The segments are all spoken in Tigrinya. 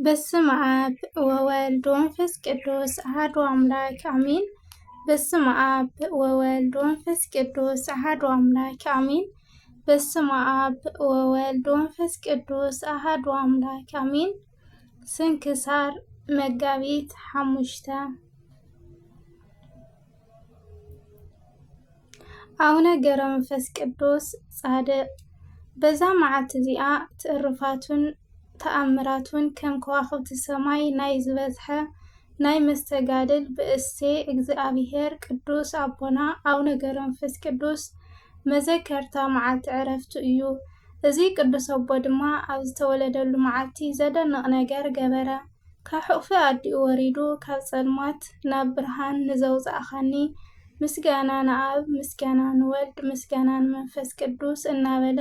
በስመ አብ ወወልድ ወመንፈስ ቅዱስ አሐዱ አምላክ አሜን። በስመ አብ ወወልድ ወመንፈስ ቅዱስ አሐዱ አምላክ አሜን። በስመ አብ ወወልድ ወመንፈስ ቅዱስ አሐዱ አምላክ አሜን። ስንክሳር መጋቢት ሐሙሽተ። አቡነ ገብረ መንፈስ ቅዱስ ጻድቅ። በዛ መዓልቲ እዚኣ ትእርፋቱን ተኣምራቱን ከም ከዋኽብቲ ሰማይ ናይ ዝበዝሐ ናይ መስተጋድል ብእሴ እግዚኣብሔር ቅዱስ ኣቦና ኣቡነ ገብረ መንፈስ ቅዱስ መዘከርታ መዓልቲ ዕረፍቱ እዩ። እዚ ቅዱስ ኣቦ ድማ ኣብ ዝተወለደሉ መዓልቲ ዘደንቕ ነገር ገበረ። ካብ ሕቑፊ ኣዲኡ ወሪዱ፣ ካብ ጸልማት ናብ ብርሃን ንዘውጻእኻኒ፣ ምስጋና ንኣብ፣ ምስጋና ንወልድ፣ ምስጋና ንመንፈስ ቅዱስ እናበለ፣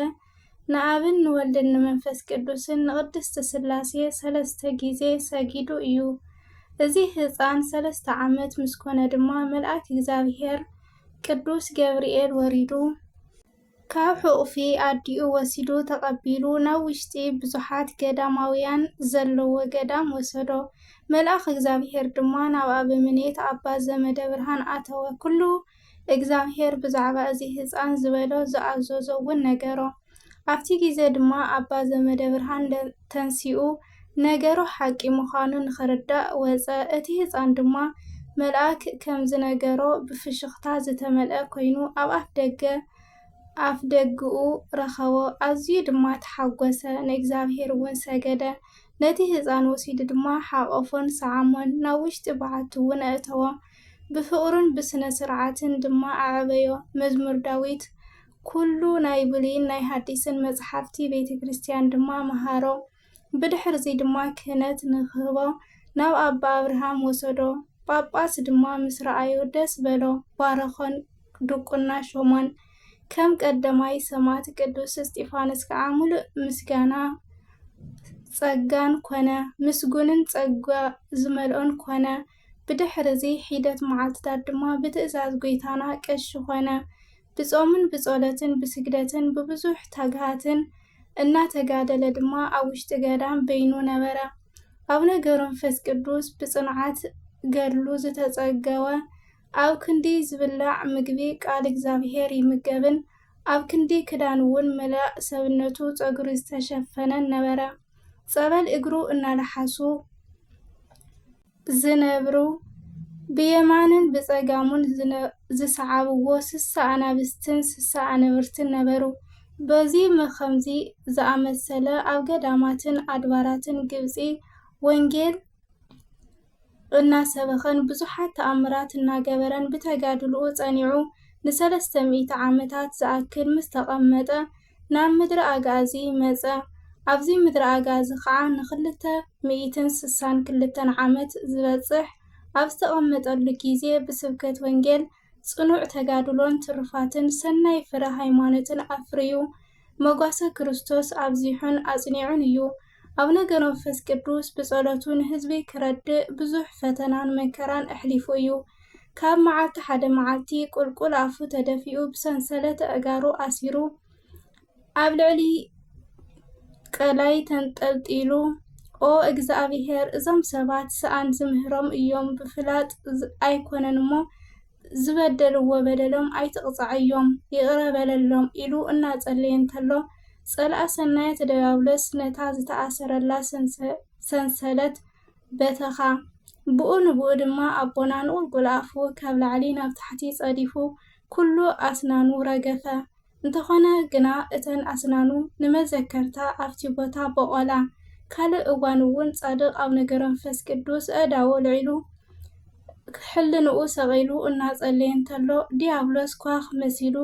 ንኣብን ንወልድን ንመንፈስ ቅዱስን ንቅድስት ስላሴ ሰለስተ ጊዜ ሰጊዱ እዩ። እዚ ህፃን ሰለስተ ዓመት ምስ ኮነ ድማ፣ መልኣክ እግዚኣብሔር ቅዱስ ገብርኤል ወሪዱ፣ ካብ ሕቑፊ ኣዲኡ ወሲዱ ተቐቢሉ፣ ናብ ውሽጢ ብዙሓት ገዳማውያን ዘለዎ ገዳም ወሰዶ። መልኣኽ እግዚኣብሔር ድማ ናብ ኣበምኔት ኣባ ዘመደ ብርሃን ኣተወ። ኩሉ እግዚኣብሔር ብዛዕባ እዚ ህፃን ዝበሎ ዝኣዘዞ እውን ነገሮ። ኣብቲ ግዜ ድማ ኣባ ዘመደ ብርሃን ደ-፣ ተንሲኡ ነገሩ ሓቂ ምዃኑ ንኽርዳእ ወፀ። እቲ ህፃን ድማ መልኣክ ከም ዝነገሮ ብፍሽኽታ ዝተመልአ ኮይኑ ኣብ ኣፍ ደገ ኣፍ ደግኡ ረኸቦ፣ ኣዝዩ ድማ ተሓጎሰ፣ ንእግዚኣብሔር እውን ሰገደ። ነቲ ህጻን ወሲዱ ድማ ሓቆፎን ሰዓሞን፣ ናብ ውሽጢ በዓቱ እውን ኣእተዎ። ብፍቕሩን ብስነ ስርዓትን ድማ ኣዕበዮ። መዝሙር ዳዊት፣ ኩሉ ናይ ብሉይን ናይ ሓዲስን መጽሓፍቲ ቤተ ክርስቲያን ድማ መሃሮ። ብድሕርዚ ድማ ክህነት ንክህቦ ናብ ኣባ ኣብርሃም ወሰዶ። ጳጳስ ድማ ምስ ረኣዮ ደስ በሎ፣ ባረኾን ድቁና ሾሞን። ከም ቀደማይ ሰማዕት ቅዱስ እስጢፋኖስ ከዓ ምሉእ ምስጋና ጸጋን ኮነ፣ ምስጉንን ጸጋ ዝመልኦን ኮነ። ብድሕርዚ ሒደት መዓልትታት ድማ ብትእዛዝ ጐይታና ቀሺ ኮነ። ብጾምን ብጸሎትን ብስግደትን ብብዙሕ ተግሃትን እናተጋደለ ድማ ኣብ ውሽጢ ገዳም በይኑ ነበረ። ኣቡነ ገብረ መንፈስ ቅዱስ ብጽንዓት ገድሉ ዝተጸገወ፣ ኣብ ክንዲ ዝብላዕ ምግቢ ቃል እግዚኣብሔር ይምገብን ኣብ ክንዲ ክዳን እውን መላእ ሰብነቱ ጸጉሪ ዝተሸፈነን ነበረ። ጸበል እግሩ እናለሓሱ ዝነብሩ፣ ብየማንን ብጸጋሙን ዝነ-፣ ዝሰዓብዎ ስሳ ኣናብስትን ስሳ ኣነብርትን ነበሩ። በዚ መኸምዚ ዝኣመሰለ ኣብ ገዳማትን ኣድባራትን ግብጺ ወንጌል እናሰበኸን ብዙሓት ተኣምራት እናገበረን ብተጋድልኡ ጸኒዑ ንሰለስተ ሚእቲ ዓመታት ዝኣክል ምስ ተቐመጠ ናብ ምድሪ ኣግኣዚ መጸ። ኣብዚ ምድሪ ኣግኣዚ ኸዓ ንኽልተ ሚእትን ስሳን ክልተን ዓመት ዝበጽሕ ኣብ ዝተቐመጠሉ ግዜ ብስብከት ወንጌል ጽኑዕ ተጋድሎን ትሩፋትን ሰናይ ፍረ ሃይማኖትን ኣፍርዩ መጓሰ ክርስቶስ ኣብዚሑን ኣጽኒዑን እዩ። ኣቡነ ገብረ መንፈስ ቅዱስ ብጸሎቱ ንህዝቢ ክረድእ ብዙሕ ፈተናን መከራን ኣሕሊፉ እዩ። ካብ መዓልቲ ሓደ መዓልቲ ቁልቁል ኣፉ ተደፊኡ ብሰንሰለት ኣእጋሩ ኣሲሩ ኣብ ልዕሊ ቀላይ ተንጠልጢሉ፣ ኦ እግዚኣብሔር፣ እዞም ሰባት ሰኣን ዝምህሮም እዮም፣ ብፍላጥ ዝ-፣ ኣይኮነን እሞ ዝበደልዎ በደሎም ኣይትቕጻዓዮም፣ ይቕረ በለሎም ኢሉ እናጸለየ እንተሎ፣ ጸልኣ ሰናያት ዲያብሎስ ነታ ዝተኣሰረላ ሰንሰ-፣ ሰንሰለት በተኻ። ብኡ ንብኡ ድማ ኣቦና ንቁልቁል ኣፉ ካብ ላዕሊ ናብ ታሕቲ ጸዲፉ ኩሉ ኣስናኑ ረገፈ። እንተኾነ ግና እተን ኣስናኑ ንመዘከርታ ኣብቲ ቦታ በቖላ። ካልእ እዋን እውን ጻድቕ ኣቡነ ገብረ መንፈስ ቅዱስ ኣእዳዉ ኣልዒሉ ሕልንኡ ሰቒሉ እናጸለየ እንተሎ ዲያብሎስ ኳኽ መሲሉ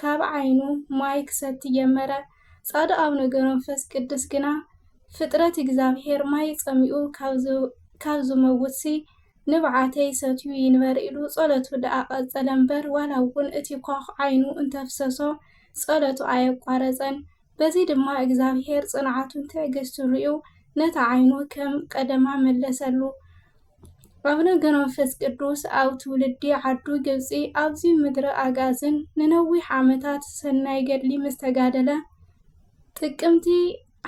ካብ ዓይኑ ማይ ክሰቲ ጀመረ። ጻድቕ ኣቡነ ገብረ መንፈስ ቅዱስ ግና ፍጥረት እግዚኣብሔር ማይ ጸሚኡ ካብ ዝ-፣ ካብ ዝመውትሲ ንብዓተይ ሰትዩ ይንበር ኢሉ ጸሎቱ ደኣ ቀጸለ እምበር፣ ዋላ እውን እቲ ኳኽ ዓይኑ እንተፍሰሶ ጸሎቱ ኣየቋረጸን። በዚ ድማ እግዚኣብሔር ጽንዓቱን ትዕግስቱን ርእዩ ነታ ዓይኑ ከም ቀደማ መለሰሉ። ኣቡነ ገብረ መንፈስ ቅዱስ ኣብ ትውልዲ ዓዱ ግብጺ ኣብዚ ምድሪ ኣግኣዝን ንነዊሕ ዓመታት ሰናይ ገድሊ ምስ ተጋደለ፣ ጥቅምቲ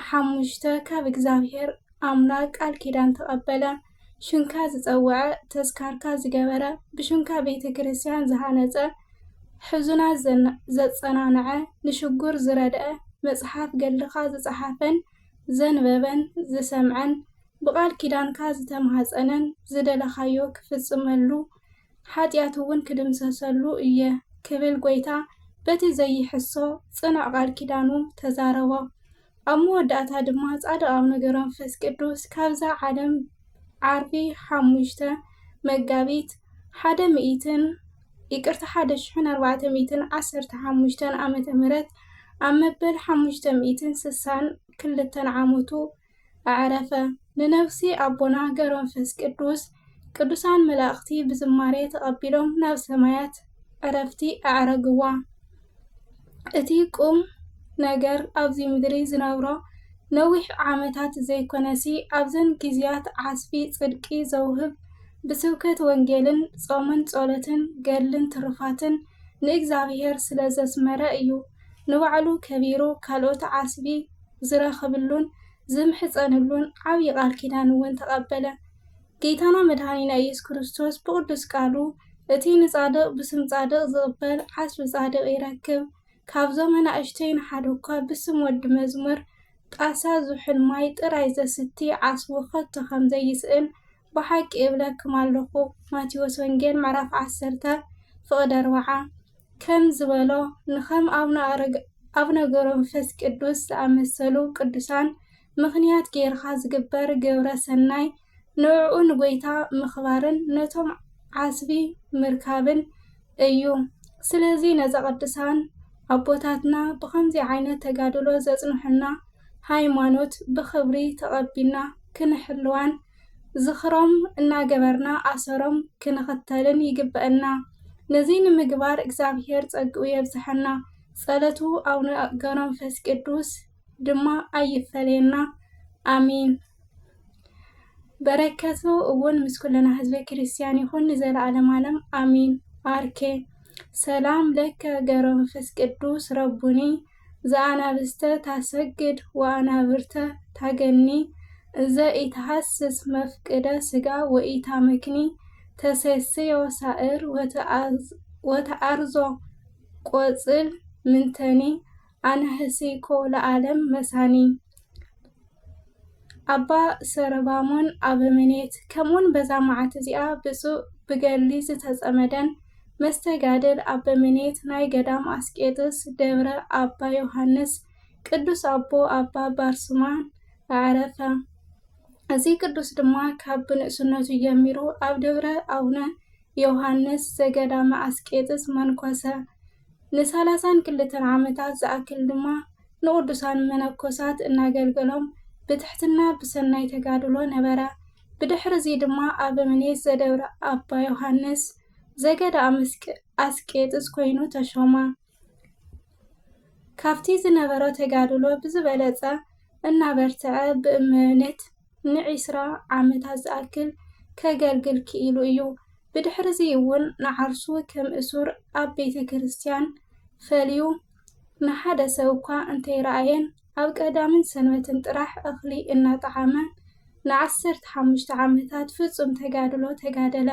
ሓሙሽተ ካብ እግዚኣብሔር ኣምላክ ቃል ኪዳን ተቐበለ። ሽምካ ዝጸውዐ፣ ተዝካርካ ዝገበረ፣ ብሽምካ ቤተ ክርስቲያን ዝሃነጸ፣ ሕዙናት ዘን-፣ ዘጸናንዐ፣ ንሽጉር ዝረድአ፣ መጽሓፍ ገድልኻ ዝጸሓፈን ዘንበበን ዝሰምዐን፣ ብቃል ኪዳንካ ዝተማህጸነን ዝደለኻዮ ክፍጽመሉ ሓጢኣት እውን ክድምሰሰሉ እየ ክብል ጎይታ በቲ ዘይሕሶ ጽኑዕ ቃል ኪዳኑ ተዛረቦ። ኣብ መወዳእታ ድማ ጻድቕ ኣቡነ ገብረመንፈስ ቅዱስ ካብዛ ዓለም ዓርቢ ሓሙሽተ መጋቢት ሓደ ሚእትን፣ ይቅርታ፣ ሓደ ሽሕን ኣርባዕተ ሚእትን ዓሰርተ ሓሙሽተን ዓመተ ምህረት ኣብ መበል ሓሙሽተ ሚእትን ስሳን ክልተን ዓመቱ ኣዕረፈ። ንነፍሲ ኣቦና ገብረመንፈስ ቅዱስ ቅዱሳን መላእኽቲ ብዝማሬ ተቐቢሎም ናብ ሰማያት ዕረፍቲ ኣዕረግዋ። እቲ ቁም ነገር ኣብዚ ምድሪ ዝነብሮ ነዊሕ ዓመታት ዘይኮነሲ ኣብዘን ግዜያት ዓስቢ ጽድቂ ዘውህብ ብስብከት ወንጌልን ጾምን ጸሎትን ገድልን ትሩፋትን ንእግዚኣብሔር ስለ ዘስመረ እዩ። ንባዕሉ ከቢሩ ካልኦት ዓስቢ ዝረኽብሉን ዝምሕጸንሉን ዓብዪ ቃል ኪዳን እውን ተቐበለ። ጌታና መድኃኒና ኢየሱስ ክርስቶስ ብቅዱስ ቃሉ፣ "እቲ ንጻድቕ ብስም ጻድቕ ዝቕበል ዓስቢ ጻድቕ ይረክብ። ካብዞም ኣናእሽተይ ንሓደ እኳ ብስም ወዲ መዝሙር ጣሳ ዝሑል ማይ ጥራይ ዘስቲ ዓስቡ ከቶ ከም ዘይስእን ብሓቂ እብለኩም ኣለኹ።" ማቴዎስ ወንጌል ምዕራፍ ዓሰርተ ፍቕዲ ኣርብዓ። ከም ዝበሎ፣ ንኸም ኣቡነ ኣረግ-፣ ኣቡነ ገብረመንፈስ ቅዱስ ዝኣመሰሉ ቅዱሳን ምኽንያት ጌርኻ ዝግበር ግብረ ሰናይ ንዕኡ ንጎይታ ምኽባርን ነቶም ዓስቢ ምርካብን እዩ። ስለዚ ነዛ ቅዱሳን ኣቦታትና ብኸምዚ ዓይነት ተጋድሎ ዘጽንሑና ሃይማኖት ብኽብሪ ተቐቢልና ክንሕልዋን ዝኽሮም እናገበርና ኣሰሮም ክንኽተልን ይግበአና። ነዚ ንምግባር እግዚኣብሔር ጸግኡ የብዝሐና። ጸሎቱ ኣቡነ ገብረመንፈስ ቅዱስ ድማ ኣይፈለየና። ኣሜን። በረከቱ እውን ምስ ኩልና ህዝበ ክርስቲያን ይኹን ንዘለዓለም ዓለም። ኣሜን። ኣርኬ። ሰላም ለከ ገብረመንፈስ ቅዱስ ረቡኒ፣ ዘአናብስተ ታሰግድ ወአናብርተ ታገኒ፣ ዘኢትሃስስ መፍቅደ ስጋ ወኢታመክኒ፣ ተሴስዮ ሳእር ወተአዝ-፣ ወተአርዞ ቆጽል ምንተኒ፣ ኣነህሲኮ ለዓለም መሳኒ። ኣባ ሰረባሞን ኣበምኔት፣ ከምኡውን በዛ መዓልቲ እዚኣ ብፁዕ ብገድሊ ዝተጸመደን መስተጋድል ኣበምኔት ናይ ገዳም ኣስቄጥስ ደብረ ኣባ ዮሃንስ፣ ቅዱስ ኣቦ ኣባ ባርሱማን ኣዕረፈ። እዚ ቅዱስ ድማ ካብ ብንእስነቱ ጀሚሩ ኣብ ደብረ ኣቡነ ዮሃንስ ዘገዳመ ኣስቄጥስ መንኮሰ። ንሰላሳን ክልተን ዓመታት ዝኣክል ድማ ንቅዱሳን መነኮሳት እናገልገሎም ብትሕትና ብሰናይ ተጋድሎ ነበረ። ብድሕሪ እዚ ድማ ኣበምኔት ዘደብረ ኣባ ዮሃንስ ዘገዳመ ኣስቄ-፣ ኣስቄጥስ ኮይኑ ተሾመ። ካብቲ ዝነበሮ ተጋድሎ ብዝበለጸ እናበርትዐ ብእምነት ንዒስራ ዓመታት ዝኣክል ከገልግል ክኢሉ እዩ። ብድሕርዚ እውን ንዓርሱ ከም እሱር ኣብ ቤተ ክርስቲያን ፈልዩ፣ ንሓደ ሰብ እኳ እንተይረኣየን ኣብ ቀዳምን ሰንበትን ጥራሕ እኽሊ እናጠዓመ ንዓሰርተ ሓሙሽተ ዓመታት ፍጹም ተጋድሎ ተጋደለ።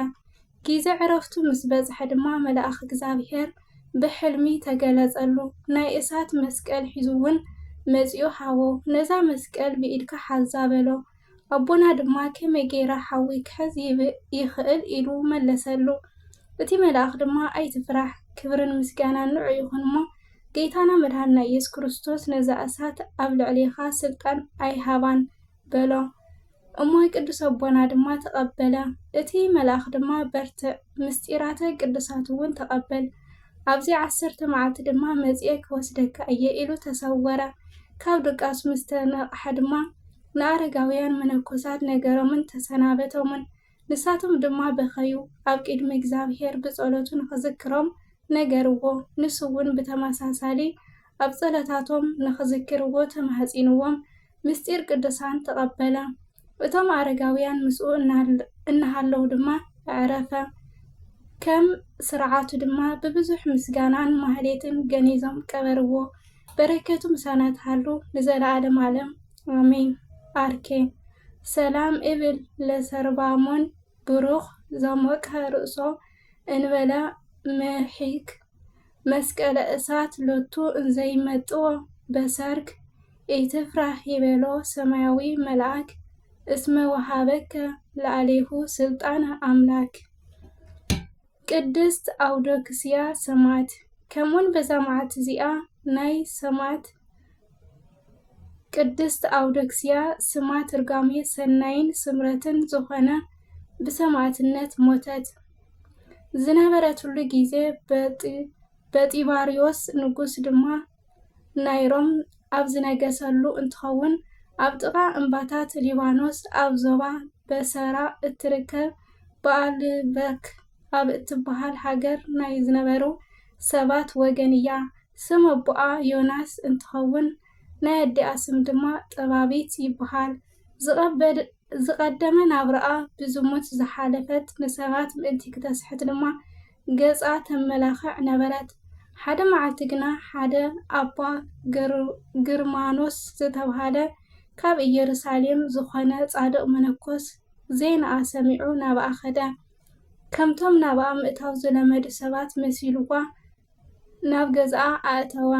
ግዜ ዕረፍቱ ምስ በጽሐ ድማ መልኣኽ እግዚኣብሔር ብሕልሚ ተገለጸሉ። ናይ እሳት መስቀል ሒዙ እውን መጺኡ ሃቦ። "ነዛ መስቀል ብኢድካ ሓዛ" በሎ። ኣቦና ድማ "ከመይ ገይረ ሓዊ ክሕዝ ይብ-፣ ይኽእል?" ኢሉ መለሰሉ። እቲ መልኣኽ ድማ "ኣይትፍራሕ፣ ክብርን ምስጋናን ንዑ ይኹን እሞ፣ ጌታና መድኃኒና ኢየሱስ ክርስቶስ ነዛ እሳት ኣብ ልዕሌኻ ስልጣን ኣይሃባን" በሎ። እሞ ቅዱስ ኣቦና ድማ ተቐበለ። እቲ መልኣኽ ድማ "በርትዕ፣ ምስጢራተ ቅዱሳት እውን ተቐበል፣ ኣብዚ ዓሰርተ መዓልቲ ድማ መጺኤ ክወስደካ እየ" ኢሉ ተሰወረ። ካብ ድቃሱ ምስ ተነቕሐ ድማ ንኣረጋውያን መነኮሳት ነገሮምን ተሰናበቶምን። ንሳቶም ድማ በኸዩ፣ ኣብ ቅድሚ እግዚኣብሔር ብጸሎቱ ንኽዝክሮም ነገርዎ። ንሱ እውን ብተመሳሳሊ ኣብ ጸሎታቶም ንኽዝክርዎ ተማህጺንዎም፣ ምስጢር ቅዱሳን ተቐበለ። እቶም ኣረጋውያን ምስኡ እናሃል-፣ እናሃለዉ ድማ ኣዕረፈ። ከም ስርዓቱ ድማ ብብዙሕ ምስጋናን ማህሌትን ገኒዞም ቀበርዎ። በረከቱ ምሳና ትሃሉ ንዘለዓለም ዓለም። ኣሜን። ኣርኬ። ሰላም እብል ለሰርባሞን ብሩኽ ዘሞቀ ርእሶ እንበለ መሒክ መስቀለ እሳት ሎቱ እንዘይመጥዎ በሰርክ ኢትፍራህ ይበሎ ሰማያዊ መልኣክ እስመ ወሃበከ ለዓሌሁ ስልጣነ ኣምላክ። ቅድስት ኣውዶክስያ ሰማዕት። ከምኡን በዛ መዓልቲ እዚኣ ናይ ሰማዕት ቅድስት ኣውዶክስያ ስማ ትርጓሜ ሰናይን ስምረትን ዝኾነ ብሰማዕትነት ሞተት። ዝነበረትሉ ግዜ በጢ- በጢባርዮስ ንጉስ ድማ ናይ ሮም ኣብ ዝነገሰሉ እንትኸውን፣ ኣብ ጥቓ እምባታት ሊባኖስ ኣብ ዞባ በሰራ እትርከብ በኣልበክ ኣብ እትበሃል ሃገር ናይ ዝነበሩ ሰባት ወገን እያ። ስም ኣቦኣ ዮናስ እንትኸውን፣ ናይ ኣዲኣ ስም ድማ ጠባቢት ይበሃል። ዝቐበድ- ዝቐደመ ናብራኣ ብዝሙት ዝሓለፈት፣ ንሰባት ምእንቲ ክተስሕት ድማ ገጻ ተመላኽዕ ነበረት። ሓደ መዓልቲ ግና ሓደ ኣባ ግር- ግርማኖስ ዝተብሃለ ካብ ኢየሩሳሌም ዝኾነ ጻድቕ መነኮስ ዜናኣ ሰሚዑ ናብኣ ኸደ። ከምቶም ናብኣ ምእታው ዝለመዱ ሰባት መሲልዋ ናብ ገዛኣ ኣእተዋ።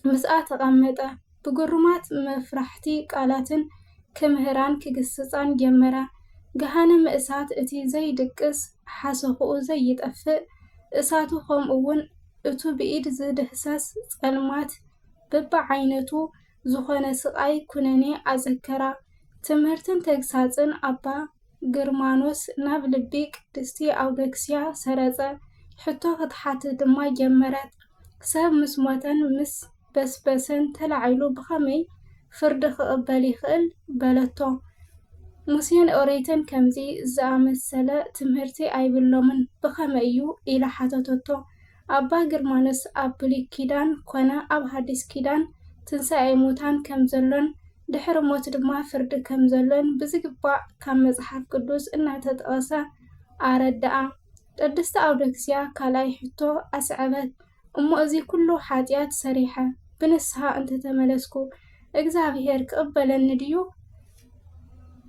ምስኣ ተቐመጠ። ብግሩማት መፍራሕቲ ቃላትን ክምህራን ክግስጻን ጀመረ። ገሃነመ እሳት፣ እቲ ዘይድቅስ ሓሰኹኡ ዘይጠፍእ እሳቱ፣ ከምኡውን እቱ ብኢድ ዝድህሰስ ጸልማት በብዓይነቱ ዝኾነ ስቓይ ኩነኔ ኣዘከራ። ትምህርትን ተግሳጽን ኣባ ግርማኖስ ናብ ልቢ ቅድስቲ ኣውዶክስያ ሰረጸ። ሕቶ ክትሓትት ድማ ጀመረት። ሰብ ምስ ሞተን ምስ በስበሰን ተላዒሉ ብኸመይ ፍርዲ ክቕበል ይኽእል? በለቶ። ሙሴን ኦሪትን ከምዚ ዝኣመሰለ ትምህርቲ ኣይብሎምን፣ ብኸመይ እዩ? ኢላ ሓተተቶ። ኣባ ግርማኖስ ኣብ ብሉይ ኪዳን ኮነ ኣብ ሓዲስ ኪዳን ትንሳኤ ሙታን ከም ዘሎን ድሕሪ ሞት ድማ ፍርዲ ከም ዘሎን ብዝግባእ ካብ መጽሓፍ ቅዱስ እናተጠቐሰ ኣረድኣ። ቅድስቲ ኣውዶክስያ ካልኣይ ሕቶ ኣስዐበት። እሞ እዚ ኩሉ ሓጢኣት ሰሪሐ ብንስሃ እንተተመለስኩ እግዚኣብሔር ክቕበለኒ ድዩ?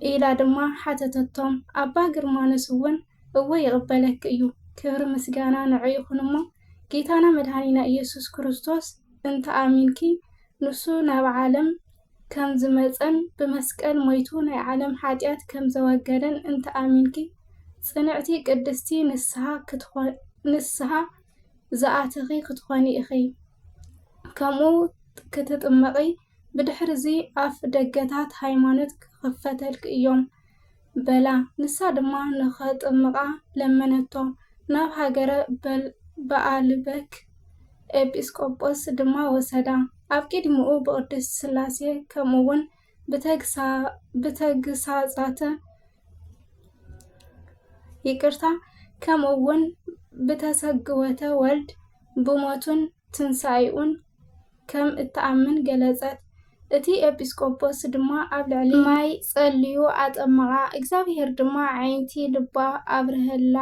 ኢላ ድማ ሓተተቶም። ኣባ ግርማኖስ እውን እወ ይቕበለኪ እዩ፣ ክብሪ ምስጋና ንዑ ይኹን እሞ ጌታና መድሃኒና ኢየሱስ ክርስቶስ እንተ ኣሚንኪ ንሱ ናብ ዓለም ከም ዝመጸን ብመስቀል ሞይቱ ናይ ዓለም ሓጢኣት ከም ዘወገደን እንተ ኣሚንኪ ጽንዕቲ ቅድስቲ ንስሃ ክትኾ- ንስሃ ዝኣተኺ ክትኾኒ ኢኺ። ከምኡ ክትጥመቒ ብድሕሪ እዚ ኣፍ ደገታት ሃይማኖት ክኽፈተልኪ እዮም በላ። ንሳ ድማ ንኸጥምቓ ለመነቶ። ናብ ሃገረ በል- በኣልበክ ኤጲስቆጶስ ድማ ወሰዳ። ኣብ ቅድሚኡ ብቅድስት ስላሴ ከምኡ እውን ብተግሳ- ብተግሳጻተ ይቅርታ ከምኡ እውን ብተሰግወተ ወልድ ብሞቱን ትንሳኤኡን ከም እትኣምን ገለጸት። እቲ ኤጲስቆጶስ ድማ ኣብ ልዕሊ ማይ ጸልዩ ኣጠመቓ። እግዚኣብሔር ድማ ዓይንቲ ልባ ኣብርሀላ።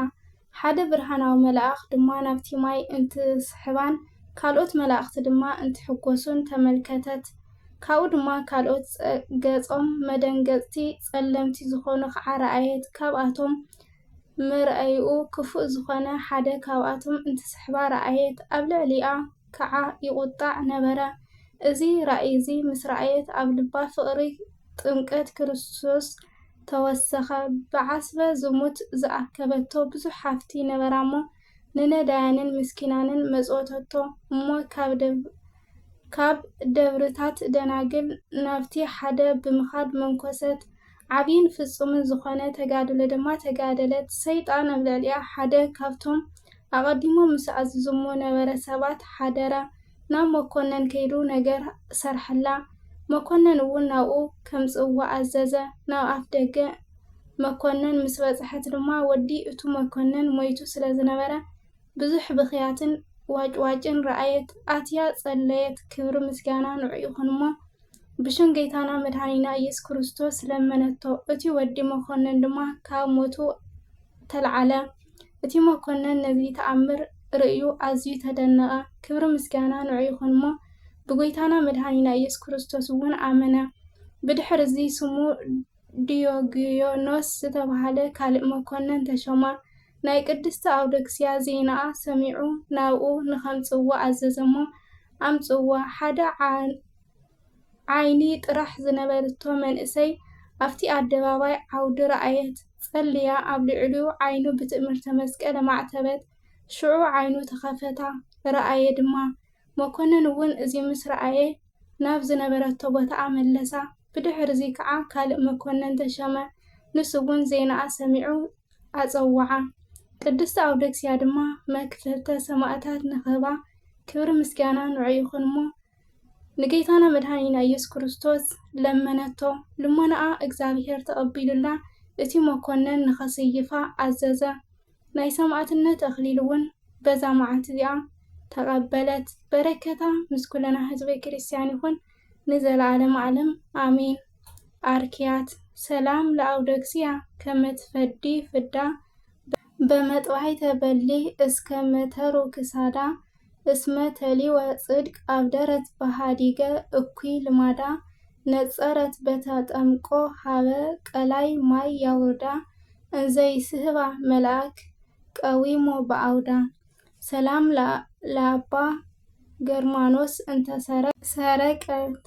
ሓደ ብርሃናዊ መልኣኽ ድማ ናብቲ ማይ እንትስሕባን ካልኦት መላእኽቲ ድማ እንትሕጎሱን ተመልከተት። ካብኡ ድማ ካልኦት ጸ- ገጾም መደንገጽቲ ጸለምቲ ዝኾኑ ከዓ ረኣየት። ካብኣቶም መርኣይኡ ክፉእ ዝኾነ ሓደ ካብኣቶም እንትስሕባ ረኣየት። ኣብ ልዕሊኣ ከዓ ይቑጣዕ ነበረ። እዚ ራእይ እዚ ምስ ረኣየት ኣብ ልባ ፍቕሪ ጥምቀት ክርስቶስ ተወሰኸ። ብዓስበ ዝሙት ዝኣከበቶ ብዙሕ ሃፍቲ ነበራ እሞ ንነዳያንን ምስኪናንን መጽወተቶ። እሞ ካብ ደብ- ካብ ደብርታት ደናግል ናብቲ ሓደ ብምኻድ መንኮሰት። ዓብይን ፍጹምን ዝኾነ ተጋድሎ ድማ ተጋደለት። ሰይጣን ኣብ ልዕሊኣ ሓደ ካብቶም ኣቐዲሞም ምስ ኣዝዝሞ ነበረ ሰባት ሓደረ። ናብ መኮነን ከይዱ ነገር ሰርሐላ። መኮነን እውን ናብኡ ከምጽእዋ ኣዘዘ። ናብ ኣፍ ደገ መኮነን ምስ በጽሐት ድማ ወዲ እቱ መኮነን ሞይቱ ስለ ዝነበረ ብዙሕ ብኽያትን ዋጭዋጭን ረኣየት። ኣትያ ጸለየት። ክብሪ ምስጋና ንዑ ይኹን እሞ ብሽም ጌታና መድሃኒና ኢየሱስ ክርስቶስ ለመነቶ። እቲ ወዲ መኮነን ድማ ካብ ሞቱ ተልዓለ። እቲ መኮነን ነዚ ተኣምር ርእዩ ኣዝዩ ተደነቐ። ክብሪ ምስጋና ንዑ ይኹን እሞ ብጎይታና መድሃኒና ኢየሱስ ክርስቶስ እውን ኣመነ። ብድሕር እዚ ስሙ ዲዮግዮኖስ ዝተባህለ ካልእ መኮነን ተሾማ። ናይ ቅድስቲ ኣውደክስያ ዜናኣ ሰሚዑ ናብኡ ንኸምጽዎ ኣዘዘ እሞ ኣምጽዋ። ሓደ ዓይኒ ጥራሕ ዝነበርቶ መንእሰይ ኣብቲ ኣደባባይ ዓውዲ ረኣየት። ጸልያ ኣብ ልዕሊኡ ዓይኑ ብትእምርተ መስቀል ኣማዕተበት። ሽዑ ዓይኑ ተኸፈታ፣ ረኣየ ድማ። መኮነን እውን እዚ ምስ ረኣየ ናብ ዝነበረቶ ቦታኣ መለሳ። ብድሕርዚ ከዓ ካልእ መኮነን ተሸመ። ንሱ እውን ዜናኣ ሰሚዑ ኣጸውዓ። ቅድስቲ ኣውደክስያ ድማ መክፈልተ ሰማእታት ንክህባ ክብሪ ምስጋና ንዑ ይኹን እሞ ንጌታና መድሃኒና ኢየሱስ ክርስቶስ ለመነቶ። ልመናኣ እግዚኣብሔር ተቐቢሉላ እቲ መኮነን ንኸስይፋ ኣዘዘ። ናይ ሰማዕትነት ኣኽሊል እውን በዛ መዓልቲ እዚኣ ተቐበለት። በረከታ ምስ ኩለና ህዝበ ክርስቲያን ይኹን ንዘለዓለም ዓለም ኣሜን። ኣርክያት ሰላም ለኣውደክስያ ከመትፈዲ ፍዳ በመጥባሕተ በሊ እስከ መተሩ ክሳዳ እስመ ተሊወ ጽድቅ ኣብደረት በሃዲገ እኩይ ልማዳ ነጸረት በተጠምቆ ሃበ ቀላይ ማይ ያውርዳ እንዘይስህባ መልኣክ ቀዊሞ በኣውዳ። ሰላም ለኣባ ገርማኖስ እንተ ሰረቀት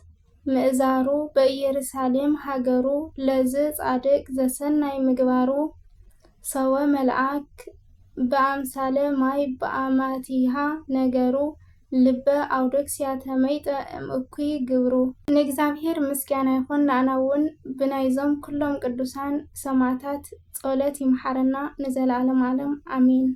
ምእዛሩ በኢየሩሳሌም ሃገሩ ለዝ ጻድቅ ዘሰናይ ምግባሩ ሰወ መልኣክ ብኣምሳለ ማይ ብኣማቲሃ ነገሩ ልበ ኣውዶክስያ ተመይጠ እምእኩይ ግብሩ። ንእግዚኣብሔር ምስጋና ይኹን፣ ንኣና እውን ብናይዞም ኩሎም ቅዱሳን ሰማዕታት ጸሎት ይምሓረና ንዘለዓለም ዓለም ኣሜን።